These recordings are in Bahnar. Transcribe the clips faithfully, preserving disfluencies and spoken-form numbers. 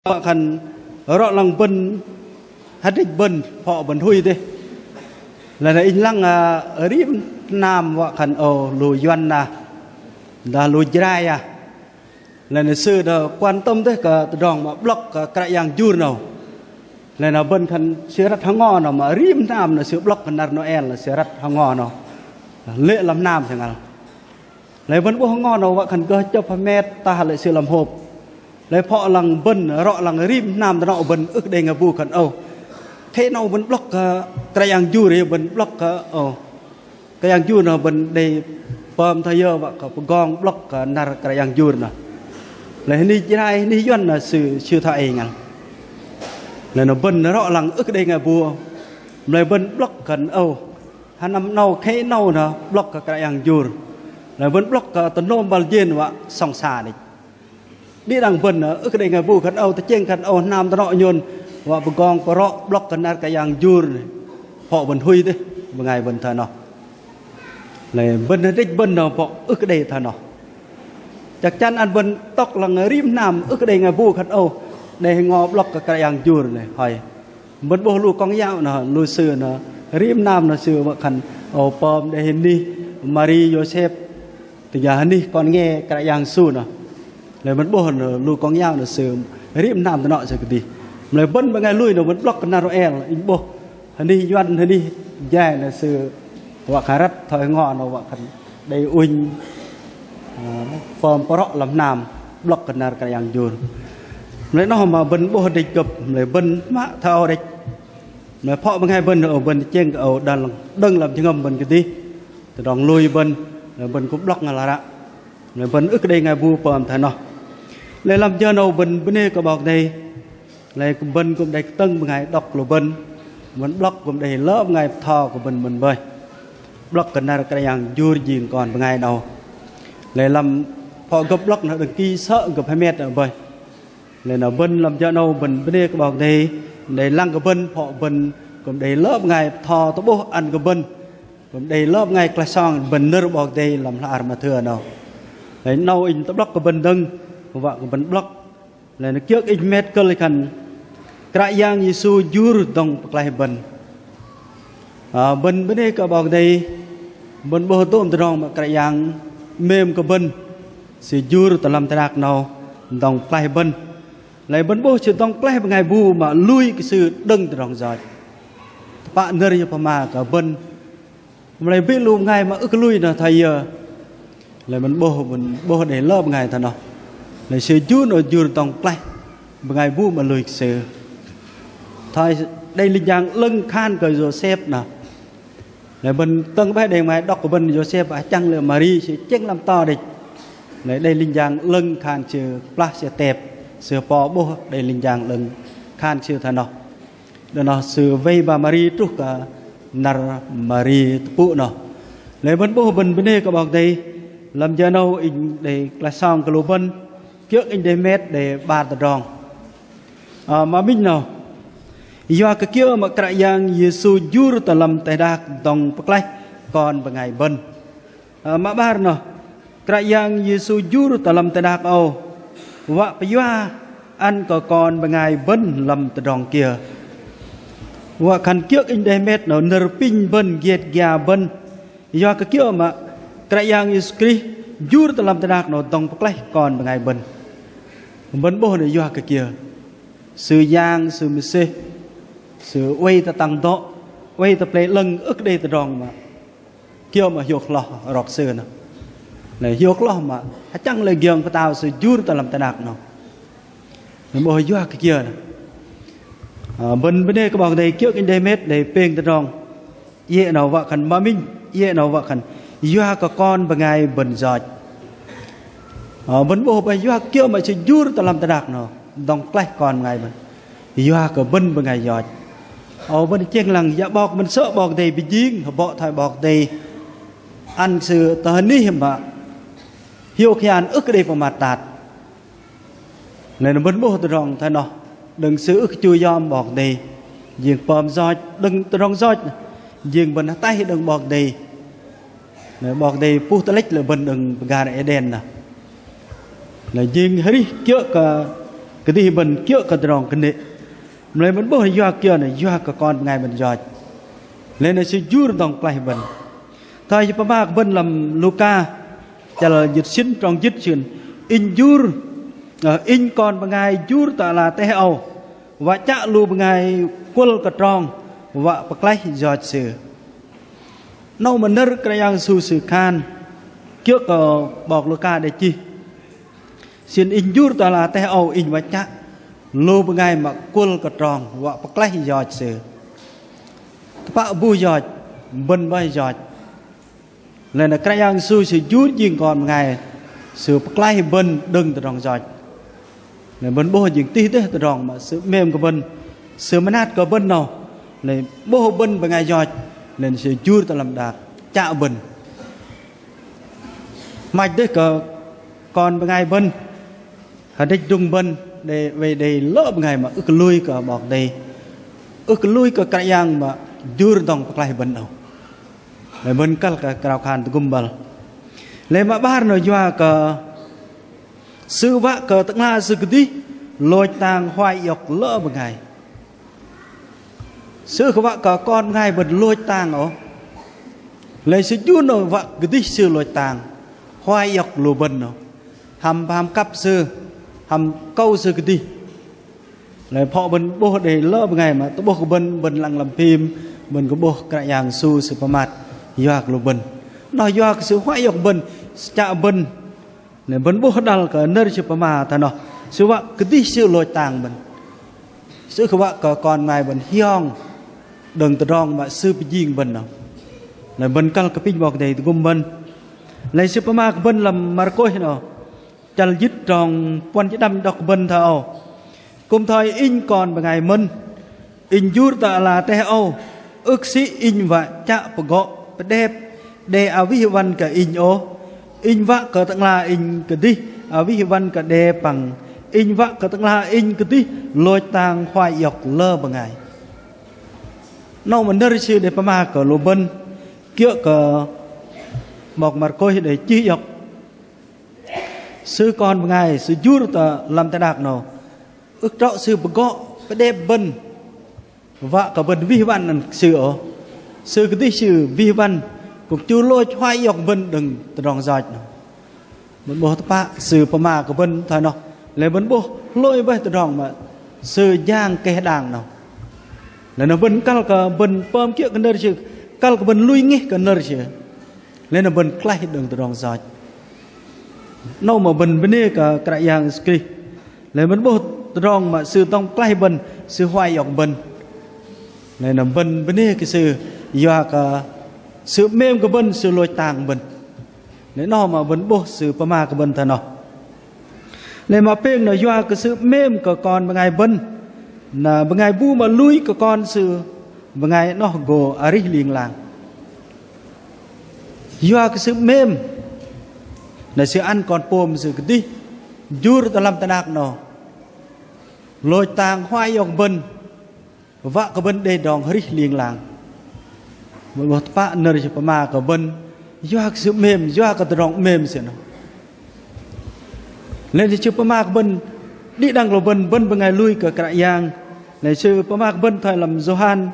wă khan rŏ lăng bơ̆n, hơdrĕch bơ̆n, phŏ bơ̆n huay dêh. Lei na inh lăng, ơ, rim hnam wă khan, ơ, lu Yuăn na, dah lu Jrai a. Lei na sư đa quan tâm dêh kơ tơdrong mă blŏk kơ Kră Yang jur 'nâu. Lei na bơ̆n khan sư răt hơngo 'nâu mă rim hnam 'nâu sư blŏk kơ năr Nôel, sư răt hơngo 'nâu. Lê̆ lăm hnam sư ngăl. Lei bơ̆n 'bôh hơngo 'nâu wă khan gơh chơ̆p hơmet tah lê̆ sư lăm hôp. Lei phŏ lăng bơ̆n, rŏ lăng rim hnam tơnŏ bơ̆n ưh kơ đei ngai bu khan âu. Khei 'nâu bơ̆n blŏk kơ Kră Yang jur, bơ̆n blŏk kơ âu. Kră Yang jur 'nâu bơ̆n đei pơm thoi yơ wă kơ pơgong blŏk kơ năr Kră Yang jur 'nâu. Lei hơnih Jrai, hơnih Yuăn 'nâu sư, sư thoi ei ngăl. Lei 'nâu bơ̆n rŏ lăng ưh kơ đei ngai bu. Mă lei bơ̆n blŏk khan âu. Hơnăm 'nâu, khei 'nâu 'nâu blŏk kơ Kră Yang jur. Lei bơ̆n blŏk kơ tơnôm băl jên wă sŏng sa đĕch. Đĭ đăng bơ̆n ưh kơ đei ngai bu khan âu, tơchĕng khan âu hnam tơnŏ nhôn wă pơgong pơrŏ blŏk kơ năr Kră Yang jur. Phŏ bơ̆n huay dêh, bơngai bơ̆n thoi noh. Lei bơ̆n hơdrĕch bơ̆n 'nâu phŏ ưh kơ đei thoi noh. Chăk chăn ăn bơ̆n tŏk lăng rim hnam ưh kơ đei ngai bu khan âu, đei hơngo blŏk kơ Kră Yang jur lei hơi. Bơ̆n 'bôh lu Công giáo 'nâu, lu sư 'nâu, rim hnam 'nâu sư wă khan, ơ, pơm đei hơnih Mari Yôsep, tơ ya hơnih kon nge Kră Yang Yêsu 'nâu. Lei bơ̆n 'bôh 'nâu, lu Công giáo 'nâu sư rim hnam tơnŏ sư kơdih. Mă lei bơ̆n bơngai lui 'nâu bơ̆n blŏk kơ năr Nôel, inh 'bôh hơnih Yuăn, hơnih Jrai 'nâu sư wă khan răt thoi hơngo 'nâu wă khan đei ŭnh, ơ, pơm pơrŏ lăm hnam blŏk kơ năr Kră Yang jur. Mă lei noh mă bơ̆n 'bôh hơdrĕch gơ̆p, mă lei bơ̆n mă thoi âu đĕch. Mă lei phŏ bơngai bơ̆n, ơ, bơ̆n tơchĕng kơ âu đơ̆ng, đơ̆ng lăm jơhngơ̆m bơ̆n kơdih. Tơdrong lui bơ̆n, mă lei bơ̆n kư̆m blŏk ngăl ră. Mă lei bơ̆n ưh kơ đei ngai bu pơm thoi noh. Lei lăm jơ 'nâu bơ̆n bơnê kơ 'Bok Kei-Dei. Lei bơ̆n kư̆m đei kơtơ̆ng bơngai đŏk lu bơ̆n. Bơ̆n blŏk kư̆m đei lơ bơngai bơtho kơ bơ̆n bơ̆n bơih. Blŏk kơ năr Kră Yang jur jing kon bơngai 'nâu. Lei lăm phŏ gơ̆p blŏk 'nâu đơ̆ng ki sơ̆ gơ̆p hơmet 'nâu bơih. Lei na bơ̆n lăm jơ 'nâu bơ̆n bơnê kơ 'Bok Kei-Dei. Đei lăng kơ bơ̆n phŏ bơ̆n kư̆m đei lơ bơngai bơtho tơ'bôh ăn kơ bơ̆n. Kư̆m đei lơ bơngai klaih song bơ̆n nơ̆r 'Bok Kei-Dei lăm hla ar Mathêu 'nâu. Lei 'nâu inh tơ'blŏk kơ bơ̆n dơ̆ng, wă kơ bơ̆n blŏk. Lei na kiơ̆ inh hơmet kơ̆l khan Kră Yang Yêsu jur dŏng pơklaih bơ̆n. Ơ, bơ̆n bơnê kơ 'Bok Kei-Dei, bơ̆n 'bôh dôm tơdrong mă Kră Yang 'mêm kơ bơ̆n, Sư jur tơ lăm teh đak 'nâu dŏng pơklaih bơ̆n. Lei bơ̆n 'bôh Sư dŏng pơklaih bơngai bu mă lui kơ Sư đơ̆ng tơdrong yoch. Tơpă nơ̆r Yêhôva pơma kơ bơ̆n. Mă lei bĭ lu bơngai mă ưh kơ lui noh thoi yơ. Lei bơ̆n 'bôh, bơ̆n 'bôh đei lơ bơngai thoi noh. Lei Sư jur noh jur dŏng pơklaih bơngai bu mă lui kơ Sư. Thoi đei linh jang 'lơ̆ng khan kơ Yôsep noh. Lei bơ̆n tơ̆ng bơih đei bơngai đŏk kơ bơ̆n Yôsep achăng lê̆ Mari sư tơchĕng lăm to đĕch. Lei đei linh jang 'lơ̆ng khan sư kơplah sư tep, sư pơm 'bôh đei linh jang 'lơ̆ng khan sư thoi noh. Đơ̆ng noh sư wei ba Mari truh kơ năr Mari tơpŭ noh. Lei bơ̆n 'bôh bơ̆n bơnê kơ 'Bok Kei-Dei, lăm jơ 'nâu inh đei klaih song kơ lu bơ̆n, kiơ̆ inh đei hơmet đei 'bar tơdrong. Ơ, mă minh 'nâu, yua kơ kiơ mă Kră Yang Yêsu jur tơ lăm teh đak dŏng pơklaih kon bơngai bơ̆n. Ơ, mă 'bar noh, Kră Yang Yêsu jur tơ lăm teh đak âu, wă pơyua ăn kơ kon bơngai bơ̆n lăm tơdrong kiơ. Wă khan kiơ̆ inh đei hơmet 'nâu nơ̆r apinh bơ̆n giĕt gia bơ̆n. Yua kơ kiơ mă Kră Yang Yêsu Krist jur tơ lăm teh đak 'nâu dŏng pơklaih kon bơngai bơ̆n. Bơ̆n 'bôh 'nâu yua kơ kiơ. Sư yang, Sư mơsêh, Sư oei tơ tăng dŏ, oei tơ pơlei 'lơ̆ng ưh kơ đei tơdrong mă kiơ mă hiôk hloh rok Sư noh. Lei hiôk hloh mă achăng lê̆ giŏng pơtao Sư jur tơ lăm teh đak 'nâu. Lei 'bôh yua kơ kiơ noh. Ơ, bơ̆n bơnê kơ 'Bok Kei-Dei kiơ̆ inh đei hơmet đei pêng tơdrong. Iĕ 'nâu wă khan mă minh, iĕ 'nâu wă khan yua kơ kon bơngai bơ̆n yoch. Ơ, bơ̆n 'bôh bơih yua kơ kiơ mă Sư jur tơ lăm teh đak 'nâu dŏng pơklaih kon bơngai bơ̆n. Yua kơ bơ̆n bơngai yoch. Ơ, bơ̆n tơchĕng lăng yă 'bok bơ̆n sơ̆ 'Bok Kei-Dei pơjing, hơbŏ thoi 'Bok Kei-Dei ăn sư tơ hơnih mă hiôk hian ưh kơ đei pơmat tat. Lei na bơ̆n 'bôh tơdrong thoi noh, đơ̆ng sư ưh kơ chu yom 'Bok Kei-Dei, jing pơm yoch, đơ̆ng tơdrong yoch, jing bơ̆n ataih đơ̆ng 'Bok Kei-Dei. Lei 'Bok Kei-Dei puh tơlĕch lê̆ bơ̆n đơ̆ng pơgar Êđen noh. Lei jing arih kiơ̆ kơ kơdih bơ̆n kiơ̆ kơ tơdrong kơnê̆. Mă lei bơ̆n 'bôh yua kiơ nơ, yua kơ kon bơngai bơ̆n yoch. Lei nơ sư jur dŏng pơklaih bơ̆n. Thoi sư pơma kơ bơ̆n lăm Luka chăl jĭt sĭn trong jĭt sĭn: Inh jur, ơ, inh kon bơngai jur tơ ala teh âu, wă chă lu bơngai kuơl kơ trong, wă pơklaih yoch sư. 'Nâu mă nơ̆r Kră Yang Yêsu Sư khan kiơ̆ kơ 'bok Luka đe chih: Sĭn inh jur tơ ala teh âu, inh wă chă lu bơngai mă kuơl kơ trong, wă pơklaih yoch sư. Tơpă bu yoch? Bơ̆n bơih yoch. Lei nơ Kră Yang Yêsu Sư jur jing kon bơngai, Sư pơklaih bơ̆n đơ̆ng tơdrong yoch. Lei bơ̆n 'bôh jing tih dêh tơdrong mă Sư 'mêm kơ bơ̆n, Sư mơnat kơ bơ̆n 'nâu. Lei 'bôh bơ̆n bơngai yoch, lei nơ Sư jur tơ lăm đak chă bơ̆n. Hmach dêh kơ kon bơngai bơ̆n, hơdĕch drŭng bơ̆n, đei, wei đei lơ bơngai mă ưh kơ lui kơ 'Bok Kei-Dei, ưh kơ lui kơ Kră Yang mă jur dŏng pơklaih bơ̆n âu. Lei bơ̆n kăl kơ krao khan tơgŭm băl. Lei mă 'bar nơ yua kơ sư wă kơ tơ'ngla sư kơdih lôch tang huay iŏk lơ bơngai. Sư ưh kơ wă kơ kon bơngai bơ̆n lôch tang ôh. Lei sư jur nơ wă kơdih sư lôch tang, huay iŏk lu bơ̆n ôh. Hăm, hăm kăp sư, hăm akâu sư kơdih. Lei phŏ bơ̆n 'bôh đei lơ bơngai mă tơ'bôh kơ bơ̆n, bơ̆n lăng lăm phim, bơ̆n kơ 'bôh Kră Yang Yêsu Sư pơmat yua kơ lu bơ̆n. Noh yua kơ sư huay iŏk bơ̆n, sư chă bơ̆n. Lei bơ̆n 'bôh đăl kơ nơ̆r Sư pơma thoi noh, Sư wă kơdih Sư lôch tang bơ̆n. Sư ưh kơ wă kơ kon bơngai bơ̆n hiong đơ̆ng tơdrong mă Sư pơjing bơ̆n noh. Lei bơ̆n kăl kơ apinh 'Bok Kei-Dei tơgŭm bơ̆n. Lei Sư pơma kơ bơ̆n lăm Markôs noh, chăl jĭt trong puăn jĭt đăm đŏk bơ̆n thoi âu: Kư̆m thoi Inh kon bơngai mơ̆n, Inh jur tơ ala teh âu, ưh kơ sĭ Inh wă chă pơgŏ pơđep đe awih awăn kơ Inh ôh. Inh wă kơ tơ'ngla Inh kơdih awih awăn kơ đe păng Inh wă kơ tơ'ngla Inh kơdih lôch tang huay iŏk lơ bơngai. 'Nâu mă nơ̆r Sư đei pơma kơ lu bơ̆n kiơ̆ kơ 'bok Markôs đei chih iŏk. Sư kon bơngai, sư jur tơ lăm teh đak 'nâu, ưh kơ trŏ sư pơgŏ pơđep bơ̆n, wă kơ bơ̆n wih wăn ăn kơ sư ôh. Sư kơdih sư wih wăn kŭm chu lôch huay iŏk bơ̆n đơ̆ng tơdrong yoch 'nâu. Bơ̆n 'bôh tơpă sư pơma kơ bơ̆n thoi noh. Lei bơ̆n 'bôh hlôi bơih tơdrong mă sư jang keh đang 'nâu. Lei noh bơ̆n kăl kơ bơ̆n pơm kiơ̆ kơ nơ̆r Sư, kăl kơ bơ̆n lui ngeh kơ nơ̆r Sư. Lei noh bơ̆n klaih đơ̆ng tơdrong yoch. 'Nâu mă bơ̆n bơnê kơ Kră Yang Yêsu Krist. Lei bơ̆n 'bôh tơdrong mă Sư dŏng pơklaih bơ̆n, Sư huay iŏk bơ̆n. Lei noh bơ̆n bơnê kơ Sư yua kơ Sư 'mêm kơ bơ̆n, Sư lôch tang bơ̆n. Lei noh mă bơ̆n 'bôh Sư pơma kơ bơ̆n thoi noh. Lei mă pêng noh yua kơ Sư 'mêm kơ kon bơngai bơ̆n. Na bơngai bu mă lui kơ Kon Sư, bơngai noh gô arih ling lang. Yua kơ Sư 'mêm, na Sư ăn Kon pôm Sư kơdih jur tơ lăm teh đak 'nâu, lôch tang huay iŏk bơ̆n, wă kơ bơ̆n đei tơdrong arih ling lang. Bơ̆n 'bôh tơpă nơ̆r Sư pơma kơ bơ̆n yua kơ Sư 'mêm, yua kơ tơdrong 'mêm Sư 'nâu. Lei Sư pơma kơ bơ̆n đĭ đăng lu bơ̆n, bơ̆n bơngai lui kơ Kră Yang. Lei Sư pơma kơ bơ̆n thoi lăm Yôhan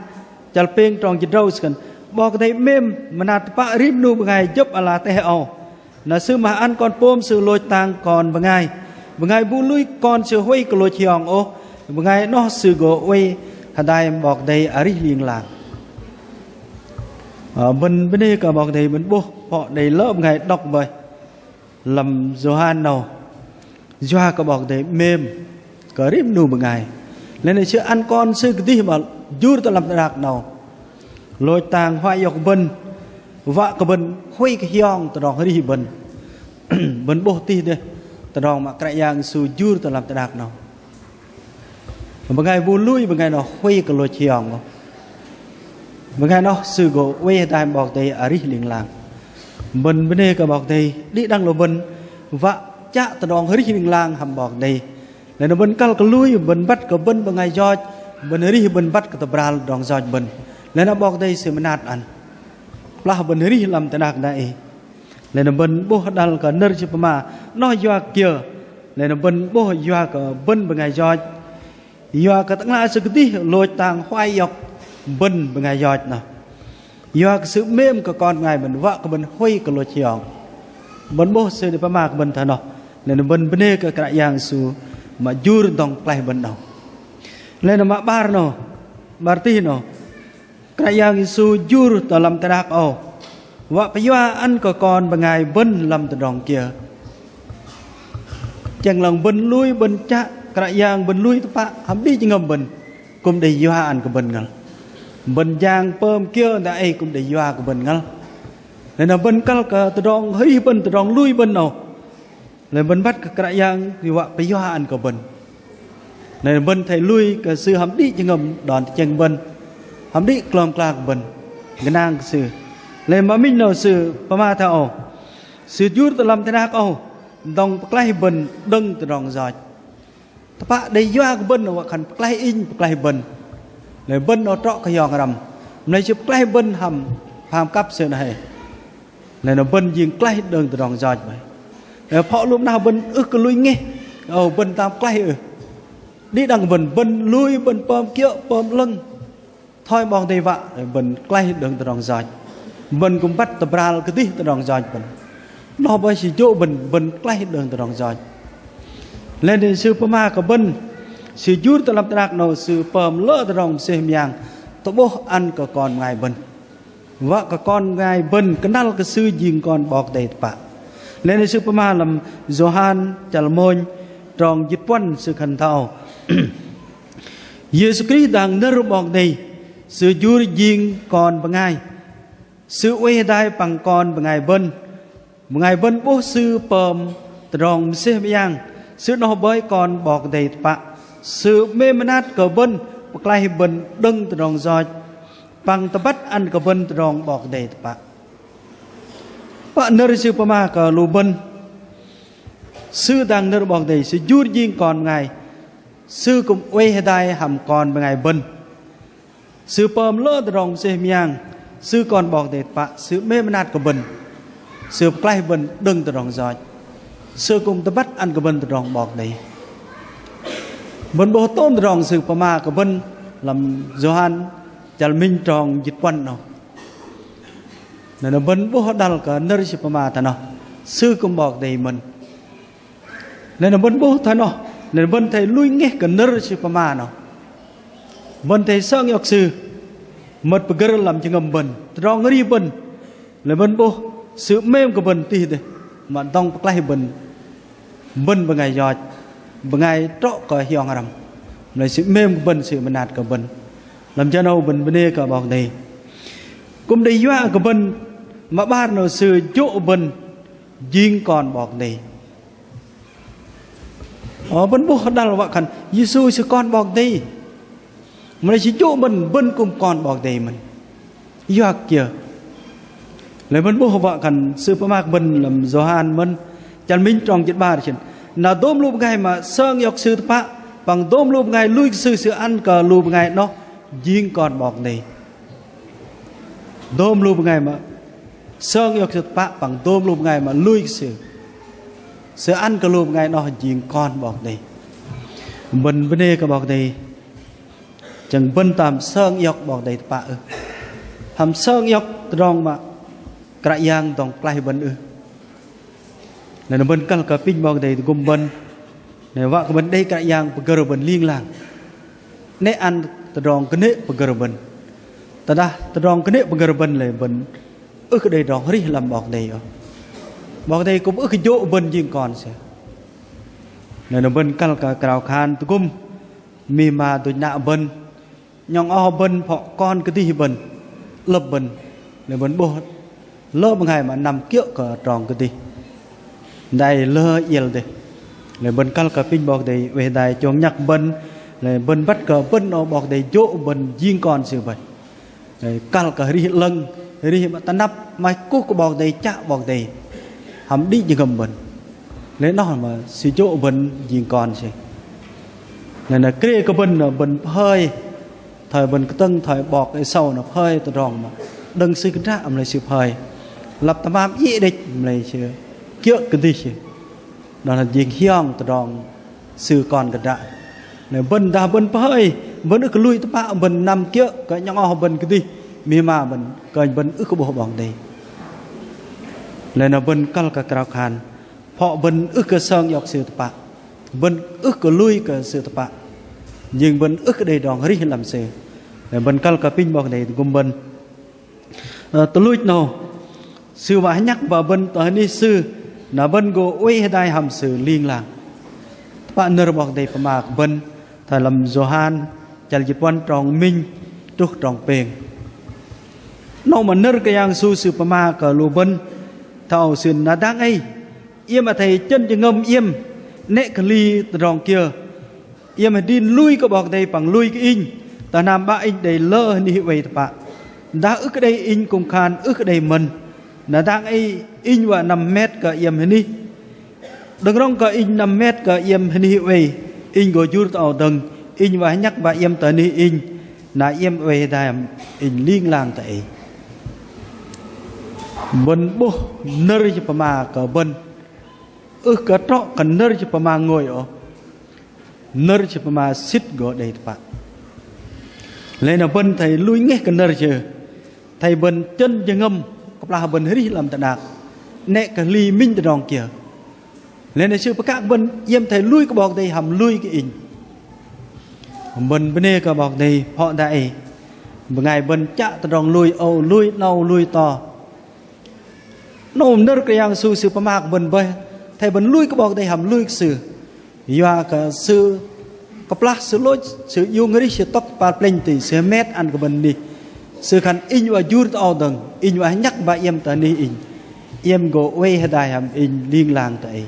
chăl pêng trong jĭt tơdrâu Sư khan: 'Bok Kei-Dei 'mêm mơnat tơpă rim 'nu bơngai jơ̆p ala teh âu, na Sư mah ăn Kon pôm Sư lôch tang kon bơngai. Bơngai bu lui Kon Sư huay kơ lôch hiong ôh, bơngai noh sư gô oei hơdai 'Bok Kei-Dei arih ling lang. Ơ, bơ̆n bơnê kơ 'Bok Kei-Dei, bơ̆n 'bôh phŏ đei lơ bơngai đŏk bơih lăm Yôhan 'nâu, yua kơ 'Bok Kei-Dei 'mêm kơ rim 'nu bơngai. Lei noh Sư ăn Kon Sư kơdih mă jur tơ lăm teh đak 'nâu, lôch tang huay iŏk bơ̆n, wă kơ bơ̆n huay kơ hiong tơdrong arih bơ̆n. Bơ̆n 'bôh tih dêh tơdrong mă Kră Yang Yêsu jur tơ lăm teh đak 'nâu. Bơngai bu lui, bơngai noh huay kơ lôch hiong. Bơngai noh sư gô oei hơdai 'Bok Kei-Dei arih ling lang. Bơ̆n bơnê kơ 'Bok Kei-Dei, đĭ đăng lu bơ̆n wă chă tơdrong arih ling lang hăm 'Bok Kei-Dei. Lei noh bơ̆n kăl kơ lui, bơ̆n băt kơ bơ̆n bơngai yoch, bơ̆n arih bơ̆n băt kơ tơbral tơdrong yoch bơ̆n. Lei noh 'Bok Kei-Dei Sư mơnat ăn. Kơplah bơ̆n arih lăm teh đak dang ei, lei noh bơ̆n 'bôh đăl kơ nơ̆r Sư pơma noh yua kiơ Lei na bơ̆n 'bôh yua kơ bơ̆n bơngai yoch. Yua kơ tơ'ngla sư kơdih lôch tang huay iŏk bơ̆n bơngai yoch noh. Yua kơ sư 'mêm kơ kon bơngai bơ̆n, wă kơ bơ̆n huay kơ lôch hiong. Bơ̆n 'bôh sư đei pơma kơ bơ̆n thoi noh. Lei na bơ̆n bơnê kơ Kră Yang Yêsu mă jur dŏng pơklaih bơ̆n noh. Lei na mă 'bar noh, 'bar tih noh. Kră Yang Yêsu jur tơ lăm teh đak âu, wă pơyua ăn kơ kon bơngai bơ̆n lăm tơdrong kiơ. Tơchĕng lăng bơ̆n lui bơ̆n chă Kră Yang, bơ̆n lui tơpă hăm đĭ jơhngơ̆m bơ̆n, kư̆m đei yua ăn kơ bơ̆n ngăl. Bơ̆n jang pơm kiơ dang ei kư̆m đei yua kơ bơ̆n ngăl. Lei na bơ̆n kăl kơ tơdrong arih bơ̆n, tơdrong lui bơ̆n âu. Lei bơ̆n băt kơ Kră Yang Sư wă pơyua ăn kơ bơ̆n. Lei bơ̆n athei lui kơ Sư hăm đĭ jơhngơ̆m đon tơchĕng bơ̆n, hăm đĭ klom kla kơ bơ̆n gơnang kơ Sư. Lei mă minh noh Sư pơma thoi âu: Sư jur tơ lăm teh đak âu dŏng pơklaih bơ̆n đơ̆ng tơdrong yoch. Tơpă đei yua kơ bơ̆n wă khan pơklaih inh pơklaih bơ̆n. Lei bơ̆n noh trŏ kơ hiong răm, mă lei Sư pơklaih bơ̆n hăm pham kăp Sư noh hei. Lei na bơ̆n jing klaih đơ̆ng tơdrong yoch bơih. Lei phŏ lu mă nah bơ̆n ưh kơ lui ngeh âu, bơ̆n tam klaih ưh. Đĭ đăng bơ̆n, bơ̆n lui bơ̆n pơm kiơ̆ pơm 'lơ̆ng thoi 'Bok Kei-Dei wă, bơ̆n klaih đơ̆ng tơdrong yoch. Bơ̆n kư̆m băt tơbral kơdih tơdrong yoch bơ̆n. Noh bơih sư jô̆ bơ̆n, bơ̆n klaih đơ̆ng tơdrong yoch. Lei na Sư pơma kơ bơ̆n, Sư jur tơ lăm teh đak 'nâu Sư pơm lơ tơdrong mơsêh mơyang tơ'bôh ăn kơ kon bơngai bơ̆n. Wă kơ kon bơngai bơ̆n kơnăl kơ Sư jing Kon 'Bok Kei-Dei tơpă. Lei na Sư pơma lăm Yôhan chăl mônh trong jĭt puăn Sư khan thoi âu: Yêsu Krist dang nơ̆r 'Bok Kei-Dei, Sư jur jing kon bơngai. Sư oei hơdai păng kon bơngai bơ̆n. Bơngai bơ̆n 'bôh Sư pơm tơdrong mơsêh mơyang, Sư noh bơih Kon 'Bok Kei-Dei tơpă. Sư 'mêm mơnat kơ bơ̆n, pơklaih bơ̆n đơ̆ng tơdrong yoch, păng tơbăt ăn kơ bơ̆n tơdrong 'Bok Kei-Dei tơpă. Pă nơ̆r Sư pơma kơ lu bơ̆n, Sư dang nơ̆r 'Bok Kei-Dei, Sư jur jing kon bơngai, Sư kư̆m oei hơdai hăm kon bơngai bơ̆n. Sư pơm lơ tơdrong mơsêh mơyang, Sư Kon 'Bok Kei-Dei tơpă, Sư 'mêm mơnat kơ bơ̆n, Sư pơklaih bơ̆n đơ̆ng tơdrong yoch, Sư kư̆m tơbăt ăn kơ bơ̆n tơdrong 'Bok Kei-Dei. Bơ̆n 'bôh tôm tơdrong Sư pơma kơ bơ̆n lăm Yôhan chăl minh trong jĭt puăn 'nâu. Lei na bơ̆n 'bôh hơdăl kơ nơ̆r Sư pơma thoi noh, Sư kư̆m 'Bok Kei-Dei mơ̆n. Lei na bơ̆n 'bôh thoi noh, lei na bơ̆n athei lui ngeh kơ nơ̆r Sư pơma noh. Bơ̆n athei sơng iŏk Sư mơ̆t pơgơ̆r lăm jơhngơ̆m bơ̆n, tơdrong arih bơ̆n. Lei bơ̆n 'bôh Sư 'mêm kơ bơ̆n tih dêh, mă dŏng pơklaih bơ̆n, bơ̆n bơngai yoch, bơngai trŏ kơ hiong răm. Mă lei Sư 'mêm kơ bơ̆n, Sư mơnat kơ bơ̆n. Lăm jơ 'nâu bơ̆n bơnê kơ 'Bok Kei-Dei. Kư̆m đei yua kơ bơ̆n, mă 'bar 'nâu Sư jô̆ bơ̆n jing kon 'Bok Kei-Dei. Ơ, bơ̆n 'bôh hơdăl wă khan Yêsu Sư Kon 'Bok Kei-Dei. Mă lei Sư jô̆ bơ̆n, bơ̆n kư̆m kon 'Bok Kei-Dei mơ̆n. Yua kơ kiơ? Lei bơ̆n 'bôh wă khan Sư pơma kơ bơ̆n lăm Yôhan mơ̆n, chăl minh trong jĭt 'bar chih: Na dôm lu bơngai mă sơng iŏk Sư tơpă, păng dôm lu bơngai lui kơ Sư, Sư ăn kơ lu bơngai noh jing kon 'Bok Kei-Dei. Dôm lu bơngai mă sơng iŏk Sư tơpă păng dôm lu bơngai mă lui kơ Sư, Sư ăn kơ lu bơngai noh jing kon 'Bok Kei-Dei. Bơ̆n bơnê kơ 'Bok Kei-Dei. Chăng bơ̆n tam sơng iŏk 'Bok Kei-Dei tơpă ưh? Hăm sơng iŏk tơdrong mă Kră Yang dŏng pơklaih bơ̆n ưh? Lei na bơ̆n kăl kơ apinh 'Bok Kei-Dei tơgŭm bơ̆n. Lei wă kơ bơ̆n đei Kră Yang pơgơ̆r bơ̆n ling lang. 'Nĕ ăn tơdrong kơnê̆ pơgơ̆r bơ̆n. Tơdah tơdrong kơnê̆ pơgơ̆r bơ̆n lei bơ̆n ưh kơ đei tơdrong arih lăm 'Bok Kei-Dei ôh. 'Bok Kei-Dei kư̆m ưh kơ jô̆ bơ̆n jing kon Sư. Lei na bơ̆n kăl kơ krao khan tơgŭm mih ma duch nă bơ̆n, 'nhŏng oh bơ̆n, phŏ kon kơdih bơ̆n, 'lơ̆p bơ̆n. Lei bơ̆n 'bôh lơ bơngai mă năm kiơ̆ kơ trong kơdih, dai lơ iĕl dêh. Lei bơ̆n kăl kơ apinh 'Bok Kei-Dei oei hơdai chông nhăk bơ̆n. Lei bơ̆n băt kơ bơ̆n âu 'Bok Kei-Dei jô̆ bơ̆n jing kon Sư bơih. Lei kăl kơ arih 'lơ̆ng, arih mă tơnap, 'maih kuh kơ 'Bok Kei-Dei, chă 'Bok Kei-Dei hăm đĭ jơhngơ̆m bơ̆n. Lei noh mă Sư jô̆ bơ̆n jing kon Sư. Lei na krê kơ bơ̆n, bơ̆n pơhơi thoi bơ̆n kơtơ̆ng thoi 'bok Êsâu noh pơhơi tơdrong mă đơ̆ng sư kơdră mă lei sư pơhơi. Lăp tơmam iĕ đĕch mă lei sư kiơ̆ kơdih sư. Noh na jing hiong tơdrong sư kon kơdră. Lei bơ̆n dah bơ̆n pơhơi, bơ̆n ưh kơ lui tơpă, bơ̆n năm kiơ̆ kơ nhŏng oh bơ̆n kơdih, mih ma bơ̆n, kơnh bơ̆n ưh kơ 'bôh 'Bok Kei-Dei. Lei na bơ̆n kăl kơ krao khan, phŏ bơ̆n ưh kơ sơng iŏk sư tơpă, bơ̆n ưh kơ lui kơ sư tơpă, jing bơ̆n ưh kơ đei tơdrong arih lăm sư. Lei bơ̆n kăl kơ apinh 'Bok Kei-Dei tơgŭm bơ̆n. Ơ, tuch luch 'nâu, sư wă hơnhăk ba bơ̆n tơ hơnih sư, na bơ̆n gô oei hơdai hăm sư ling lang. Tơpă nơ̆r 'Bok Kei-Dei pơma kơ bơ̆n, thoi lăm Yôhan, chăl jĭt puăn trong minh truh trong pêng. 'Nâu mă nơ̆r Kră Yang Yêsu sư pơma kơ lu bơ̆n, thoi âu sư na dang ei, iĕm athei chơ̆n jơhngơ̆m iĕm, 'nĕ kơ hli tơdrong kiơ, iĕm hơdrin lui kơ 'Bok Kei-Dei păng lui kơ inh, tơ hnam 'Bă inh đei lơ hơnih oei tơpă. Dah ưh kơ đei inh kư̆m khan ưh kơ đei mơ̆n. Na dang ei inh wă năm hmet kơ iĕm hơnih. Đơ̆ng rŏng kơ inh năm hmet kơ iĕm hơnih oei, inh gô jur tơ âu dơ̆ng, inh wă hơnhăk ba iĕm tơ hơnih inh, na iĕm oei hơdai hăm inh ling lang tơ ei. Bơ̆n 'bôh nơ̆r sư pơma kơ bơ̆n. Ưh kơ trŏ kơ nơ̆r sư pơma ngôi ôh. Nơ̆r sư pơma sĭt gô đei tơpă. Lei na bơ̆n athei lui ngeh kơ nơ̆r sư, athei bơ̆n chơ̆n jơhngơ̆m, kơplah bơ̆n arih lăm teh đak, 'nĕ kơ hli minh tơdrong kiơ. Lei na sư pơkă kơ bơ̆n iĕm athei lui kơ 'Bok Kei-Dei hăm lui kơ inh. Bơ̆n bơnê kơ 'Bok Kei-Dei, phŏ dah ei bơngai bơ̆n chă tơdrong lui âu, lui 'nâu, lui to. 'Nâu nơ̆r Kră Yang Yêsu sư pơma kơ bơ̆n bơih, athei bơ̆n lui kơ 'Bok Kei-Dei hăm lui kơ sư. Yua kơ sư kơplah sư lôch, sư iung arih, sư tŏk kơpal plĕnh ti, sư hmet ăn kơ bơ̆n anih. Sư khan inh wă jur tơ âu dơ̆ng, inh wă hơnhăk ba iĕm tơ anih inh, iĕm gô oei hơdai hăm inh ling lang tơ ei.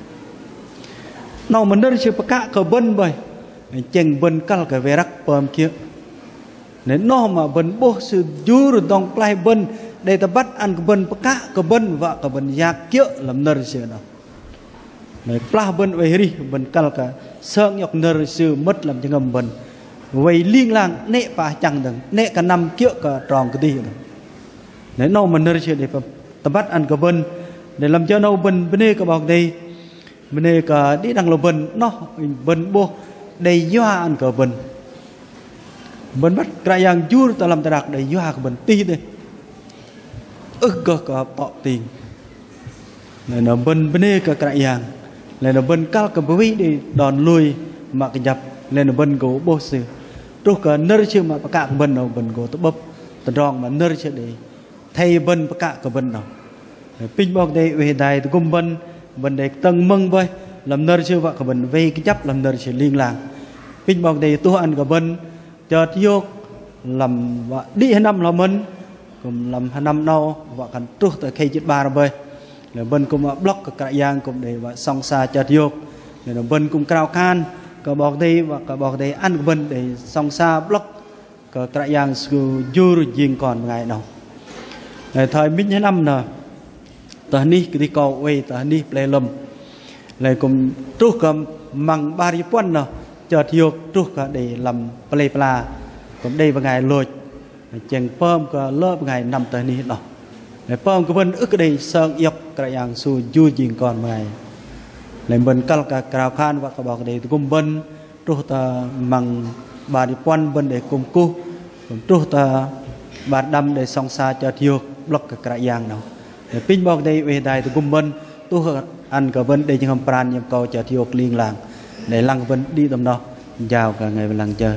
'Nâu mă nơ̆r sư pơkă kơ bơ̆n bơih, chĕng bơ̆n kăl kơ wei răk pơm kiơ̆. Lei noh mă bơ̆n 'bôh sư jur dŏng pơklaih bơ̆n, đei tơbăt ăn kơ bơ̆n, pơkă kơ bơ̆n, wă kơ bơ̆n yak kiơ̆ lăm nơ̆r sư noh. Lei kơplah bơ̆n oei arih, bơ̆n kăl kơ sơng iŏk nơ̆r sư mơ̆t lăm jơhngơ̆m bơ̆n. Wei ling lang, 'nĕ pă hơchăng dơ̆ng, 'nĕ kơ năm kiơ̆ kơ trong kơdih dơ̆ng. Lei 'nâu mă nơ̆r sư đei tơbăt ăn kơ bơ̆n. Lei lăm jơ 'nâu bơ̆n bơnê kơ 'Bok Kei-Dei, bơnê kơ đĭ đăng lu bơ̆n, noh bơ̆n 'bôh đei yua ăn kơ bơ̆n. Bơ̆n băt Kră Yang jur tơ lăm teh đak đei yua kơ bơ̆n tih dêh. Ưh gơh kơ pŏk pơting. Lei na bơ̆n bơnê kơ Kră Yang. Lei na bơ̆n kăl kơ bơwei đei đon lui mă kơjăp. Lei na bơ̆n gô 'bôh sư. Truh kơ nơ̆r sư mă pơkă kơ bơ̆n 'nâu bơ̆n gô tơ'bơ̆p tơdrong mă nơ̆r sư đei athei bơ̆n pơkă kơ bơ̆n 'nâu. Apinh 'Bok Kei-Dei oei hơdai tơgŭm bơ̆n, bơ̆n đei kơtơ̆ng mơ̆ng bơih lăm nơ̆r sư, wă kơ bơ̆n wei kơjăp lăm nơ̆r sư ling lang. Apinh 'Bok Kei-Dei tuh ăn kơ bơ̆n chơt hiôk lăm wă đĭ hơnăm lơ mơ̆n, kư̆m lăm hơnăm 'nâu wă khan truh tơ khei jĭt 'bar bơih. Lei bơ̆n kư̆m wă 'blŏk kơ Kră Yang kư̆m đei wă sŏng sa chơt hiôk. Lei na bơ̆n kư̆m krao khan kơ 'Bok Kei-Dei, wă kơ 'Bok Kei-Dei ăn kơ bơ̆n đei sŏng sa 'blŏk kơ Kră Yang Sư jur jing kon bơngai 'nâu. Lei thoi minh hơnăm nơ, tơ anih kơdih kâu oei tơ anih Plei Lơ̆m. Lei kư̆m truh kơ măng 'bar jĭt puăn nơ, chơt hiôk truh kơ đei lăm Plei Pla, kư̆m đei bơngai lôch. Chĕng pơm kơ lơ bơngai năm tơ anih 'noh. Lei pơm kơ bơ̆n ưh kơ đei sơng iŏk Kră Yang Sư jur jing kon bơngai. Lei bơ̆n kăl kơ krao khan wă kơ 'Bok Kei-Dei tơgŭm bơ̆n, truh tơ măng 'bar jĭt puăn bơ̆n đei kŭm kuh, kư̆m truh tơ 'bar đăm đei sŏng sa chơt hiôk 'blŏk kơ Kră Yang 'nâu. Lei apinh 'Bok Kei-Dei oei hơdai tơgŭm bơ̆n, tuh ăn kơ bơ̆n đei jơhngơ̆m pran hiĕm kâu chơt hiôk ling lang. Lei lăng kơ bơ̆n đĭ tơm noh, jao kơ bơngai lăng jơ.